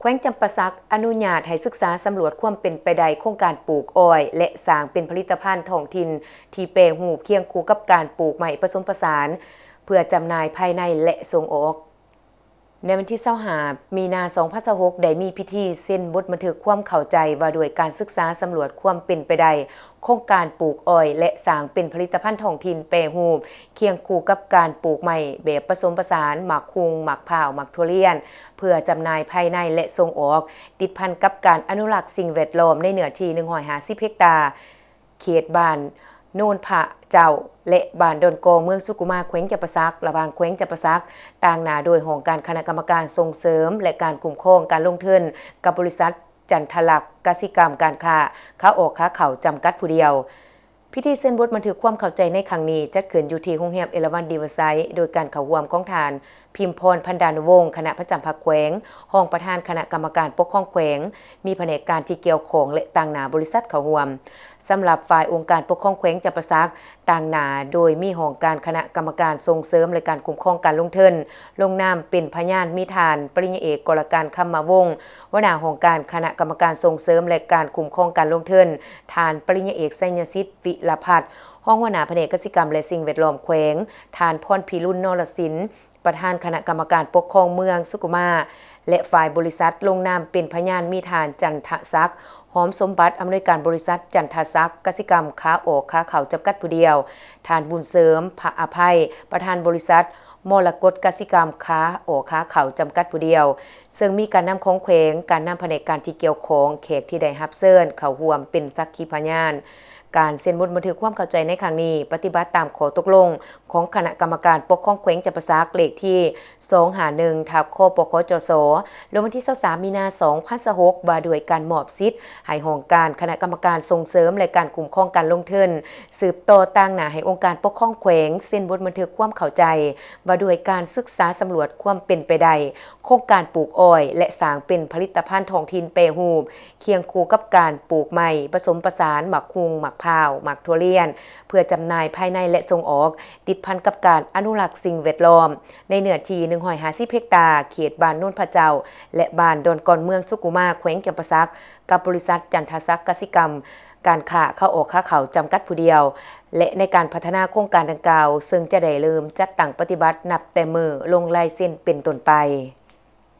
ແຂວງຈຳປາສັກອະນຸຍາດໃຫ້ສຶກສາສຳຫຼວດຄວາມເປັນໄປໄດ້ໂຄງການປູກອ້ອຍ ແລະ ສ້າງເປັນຜະລິດຕະພັນທ້ອງຖິ່ນທີ່ແປຮູບຄຽງຄູ່ກັບການປູກໄມ້ປະສົມປະສານ ເພື່ອຈຳໜ່າຍພາຍໃນ ແລະ ສົ່ງອອກ. ໃນວັນທີຊາວຫ້າ ມີນາ ສອງພັນຊາວຫົກ ໄດ້ມີພິທີເຊັນບົດບັນທຶກຄວາມເຂົ້າໃຈວ່າດ້ວຍການສຶກສາສຳຫຼວດຄວາມເປັນໄປໄດ້ໂຄງການປູກອ້ອຍ ແລະ ສ້າງເປັນຜະລິດຕະພັນທ້ອງຖິ່ນແປຮູບ ຄຽງຄູ່ກັບການປູກໄມ້ແບບປະສົມປະສານ ໝາກຫຸ່ງ, ໝາກພ້າວ, ໝາກຖົ່ວລຽນ ເພື່ອຈຳໜ່າຍພາຍໃນ ແລະ ສົ່ງອອກ, ຕິດພັນກັບການອະນຸລັກສິ່ງແວດລ້ອມໃນເນື້ອທີ່ ໜຶ່ງຮ້ອຍຫ້າສິບເຮັກຕາ, ເຂດບ້ານໂນນພະເຈົ້າ ແລະ ບ້ານດອນກອງ ເມືອງສຸຂຸມາ ແຂວງຈຳປາສັກ, ລະຫວ່າງແຂວງຈຳປາສັກ ຕາງໜ້າໂດຍຫ້ອງການຄະນະກຳມະການສົ່ງເສີມ ແລະ ການຄຸ້ມຄອງການລົງທຶນ ກັບບໍລິສັດ ຈັນທະລັກກະສິກຳການຄ້າ ຂາອອກຂາເຂົ້າ ຈຳກັດຜູ້ດຽວ. ພິທີເຊັນບົດບັນທຶກຄວາມເຂົ້າໃຈໃນຄັ້ງນີ້ ຈັດຂຶ້ນຢູ່ທີ່ໂຮງແຮມເອລາວັນ ຣີເວີໄຊ ໂດຍການເຂົ້າຮ່ວມຂອງທ່ານ ພິມພອນ ພັນດານຸວົງ ຄະນະປະຈຳພັກແຂວງ, ຮອງປະທານຄະນະກຳມະການປົກຄອງແຂວງ, ມີພະແນກການທີ່ກ່ຽວຂ້ອງ ແລະ ຕາງໜ້າບໍລິສັດເຂົ້າຮ່ວມ. ສຳລັບຝ່າຍອົງການປົກຄອງແຂວງຈຳປາສັກ, ຕາງໜ້າໂດຍມີຫ້ອງການຄະນະກຳມະການສົ່ງເສີມ ແລະ ການຄຸ້ມຄອງການລົງທຶນ, ລົງນາມເປັນພະຍານມີທ່ານ ປະລິນຍາເອກ ກໍລະການ ຄຳມະວົງ ຫົວໜ້າຫ້ອງການຄະນະກຳມະການສົ່ງເສີມ ແລະ ການຄຸ້ມຄອງການລົງທຶນ, ທ່ານ ປະລິນຍາເອກ ໄຊຍະສິດ ວິລະພັດ ຮອງຫົວໜ້າພະແນກກະສິກຳ ແລະ ສິ່ງແວດລ້ອມແຂວງ, ທ່ານ ພອນພິລຸນ ນໍລະສິນ ປະທານຄະນະກຳມະການປົກຄອງເມືອງສຸຂຸມາ ແລະ ຝ່າຍບໍລິສັດ ລົງນາມເປັນພະຍານມີທ່ານ ຈັນທະສັກ ຫອມສົມບັດ ອຳນວຍການບໍລິສັດ ຈັນທະສັກກະສິກຳ ຂາອອກຂາເຂົ້າ ຈຳກັດຜູ້ດຽວ, ທ່ານ ບຸນເສີມ ພະອະໄພ ປະທານບໍລິສັດ ມໍລະກົດກະສິກຳ ຂາອອກຂາເຂົ້າ ຈຳກັດຜູ້ດຽວ, ເຊິ່ງມີການນຳຂອງແຂວງ, ການນຳພະແນກການທີ່ກ່ຽວຂ້ອງ, ແຂກທີ່ໄດ້ຮັບເຊີນເຂົ້າຮ່ວມເປັນສັກຂີພະຍານ. ການເຊັນບົດບັນທຶກຄວາມເຂົ້າໃຈໃນຄັ້ງນີ້ ປະຕິບັດຕາມຂໍ້ຕົກລົງຂອງຄະນະກຳມະການປົກຄອງແຂວງຈຳປາສັກ ເລກທີສອງຫ້າໜຶ່ງ ທັບ ຄປຄຈສ ລົງວັນທີຊາວສາມ ມີນາ ສອງພັນຊາວຫົກ ວ່າດ້ວຍການມອບສິດໃຫ້ຫ້ອງການຄະນະກຳມະການສົ່ງເສີມ ແລະ ການຄຸ້ມຄອງການລົງທຶນ ສືບຕໍ່ຕາງໜ້າໃຫ້ອົງການປົກຄອງແຂວງເຊັນບົດບັນທຶກຄວາມເຂົ້າໃຈ ວ່າດ້ວຍການສຶກສາສຳຫຼວດຄວາມເປັນໄປໄດ້ ໂຄງການປູກອ້ອຍ ແລະ ສ້າງເປັນຜະລິດຕະພັນທ້ອງຖິ່ນແປຮູບ ຄຽງຄູ່ກັບການປູກໄມ້ປະສົມປະສານ ໝາກຫຸ່ງ, ໝາກພ້າວ, ໝາກຖົ່ວລຽນ ເພື່ອຈຳໜ່າຍພາຍໃນ ແລະ ສົ່ງອອກ, ຕິດພັນກັບການອະນຸລັກສິ່ງແວດລ້ອມ ໃນເນື້ອທີ່ ໜຶ່ງຮ້ອຍຫ້າສິບເຮັກຕາ, ເຂດບ້ານໂນນພະເຈົ້າ ແລະ ບ້ານດອນກອນ ເມືອງສຸຂຸມາ ແຂວງຈຳປາສັກ ກັບບໍລິສັດ ຈັນທະສັກກະສິກຳ ການຄ້າ ຂາອອກຂາເຂົ້າ ຈຳກັດຜູ້ດຽວ ແລະ ໃນການພັດທະນາໂຄງການດັ່ງກ່າວ ເຊິ່ງຈະໄດ້ເລີ່ມຈັດຕັ້ງປະຕິບັດນັບແຕ່ມື້ລົງລາຍເຊັນເປັນຕົ້ນໄປ.